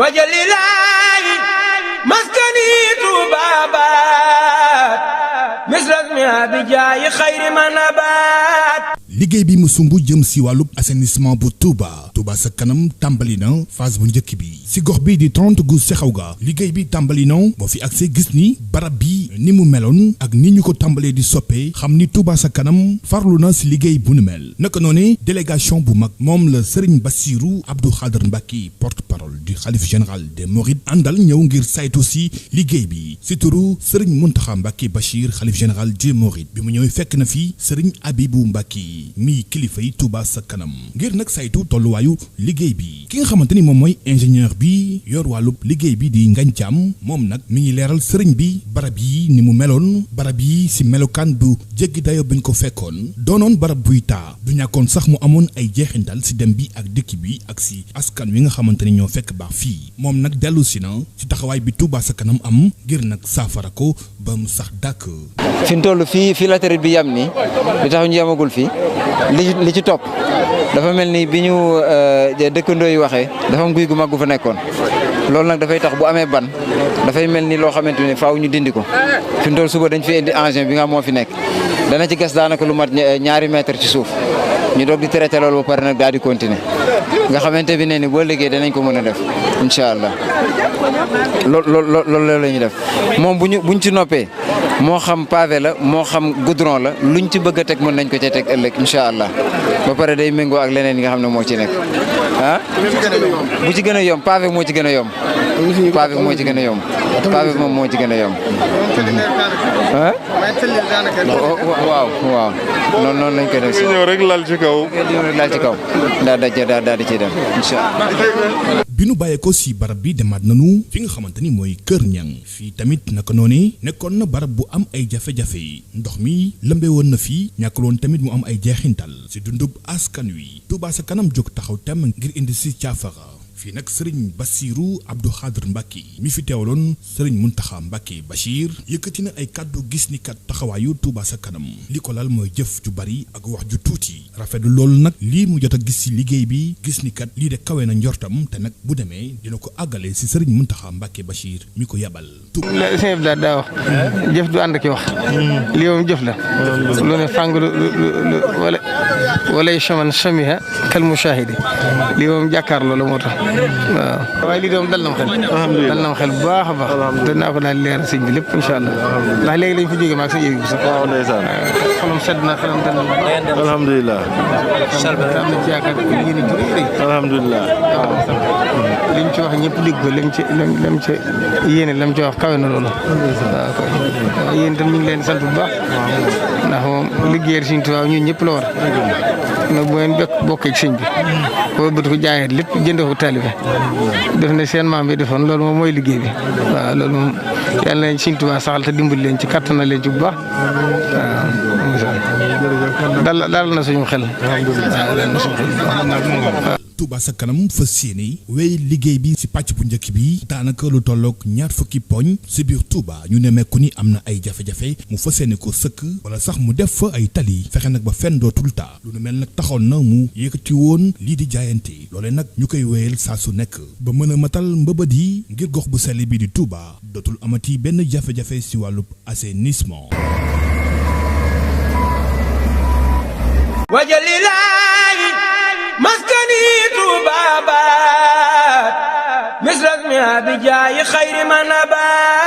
wajalilaahi maskani tuubaabaat misrasmi abijaayi xayri manabaat. liggéey bi mu sumb jëm si wàllub assainissement bu Touba sa kanam tàmbali na phase bu njëkk bi si gox bi di 30 gu sexaw ga liggéey bi tàmbali na boo fi accès gis ni barab bi ni mu meloon ak ni ñu ko tàmbalee di soppee xam ni Touba sa kanam farlu na si liggéey bu nu mel naka noone délégation bu mag moom la Serigne Bassirou Abdou Khadr Mbacké porte-parole du khalife général des Mourides àndal ñëw ngir saytu si liggéey bi si turu Serigne Mountakha Mbacké Bachir khalife général des Mourides bi mu ñëwee fekk na fi Serigne Abibou Mbacké mi kilifa yi Touba sa kanam ngir nag saytu tolluwaayu liggéey bi ki nga xamante ni moom mooy ingénieur bi yor wàllub liggéey bi di Ngagne Thiam moom nag mi ngi leeral sëriñ bi barab yi ni mu meloon barab yi si melokaan bu jéggi dayo bi ñu ko fekkoon doonoon barab buy taa du ñàkkoon sax mu amoon ay jeexintal si dem bi ak dëkk bi ak si askan wi nga xamante ni ñoo fekk baax fii moom nag dellu si na si taxawaay bi Touba sa kanam am ngir nag saafara ko ba mu sax dàkk. fi ñu toll fii latérite bi yam ni li tax ñu yamagul fii li ci topp dafa mel ni bi ñu dëkkandoo yi waxee dafa am guy gu mag gu fa nekkoon loolu nag dafay tax bu amee ban dafay mel ni loo xamante ni faaw ñu dindi ko fi mu toll suba dañ fi indi engin bi nga moo fi nekk dana ci gas daanaka lu mat ñaari mètre ci suuf ñu doog di traité loolu ba pare nag daal di continuer nga xamante bi ne ni boo liggéey danañ ko mën a def incha allah loolu la ñuy def moom buñ ci noppee moo xam pavé la moo xam goudron la luñ ci bëgg a teg mën nañ ko cee teg ëllëg incha allah ba pare day méngoo ak leneen yi nga xam ne moo ci nekk ah bu ci gën a yomb pavé moo ci gën a yomb pavé moo ci gën a yomb pavé moom moo ci gën a yomb ah waaw noonu lañ koy def si ñëw rek lal ci kaw daal di ciy dem incha allah. bi nu bàyyeekoo si barab bi demaat nanu fi nga xamante ni mooy Kër Ñang fii tamit naka noone nekkoon na barab bu am ay jafe-jafe ndox mi lëmbee woon na fii ñàkkul woon tamit mu am ay jeexintal si dundub askan wi Touba sa kanam jóg taxaw tem ngir indi si caafara fii nag Serigne Bassirou Abdou Khadr Mbacké mi fi teewaloon Serigne Mountakha Mbacké Bachir yëkkati na ay kàddu gis ni kat taxawaayu Touba sa kanam li ko lal mooy jëf ju bari ak wax ju tuuti rafetlu loolu nag lii mu jot a gis si liggéey bi gis ni kat lii de kawe na njortam te nag bu demee dina ko àggale si Serigne Mountakha Mbacké Bachir mi ko yabal. sëñ bi daa wax jëf du ànd ki wax lii moom jëf la lu ne fàng wala chaman chamiha kal mushahidi lii moom jàkkaarloo la moo tax waaw waaye lii doom dal na ma xel dal na ma xel bu baax a baax danaa ko daal leeral sëñ bi lépp incha allah ndax léegi lañ fi jógee maag sa yéegi bi sax waaw ndeysaan xolam sedd na xelam dal na alhamdulilah am na ci yaakaar yéen a juré alhamdulilah li mu ci wax ñëpp dégg ko lam ci yéene lam ci wax kawe na loolu waaw yéen itam ñu ngi leen di sant bu baax ndax moom liggéeyal Sëñ Tuubaa ñun ñëpp la war nag bu ngeen bokkee ci sëñ bi boo bëgg ko jaayee lépp jëndee ko taalibe def na seen maam bi defoon loolu moom mooy liggéey bi waaw loolu moom yàlla nañ Sëñ Tuubaa saxal te dimbali leen ci kattan na leen ci bu baax waaw dal na suñu xel waaw dal na suñu xel. Touba sa kanam fas yéene wéy liggéey bi si pàcc bu njëkk bi daanaka lu tolloog 20 poñ si biir Touba ñu nemmeeku ni am na ay jafe-jafe mu fas yéene ko sëkk wala sax mu def fa ay tali fexe nag ba fenn dootul taa lu nu mel nag taxoon na mu yëkkati woon lii di jaayante loolee nag ñu koy wéyal saa su nekk ba mën a matal mbëbët yi ngir gox bu sell bi di Touba dootul amati benn jafe-jafe si wàllub assainissement. wajalilaahi maskani tuubaabaat misrasmi abijaayi xayri manabaat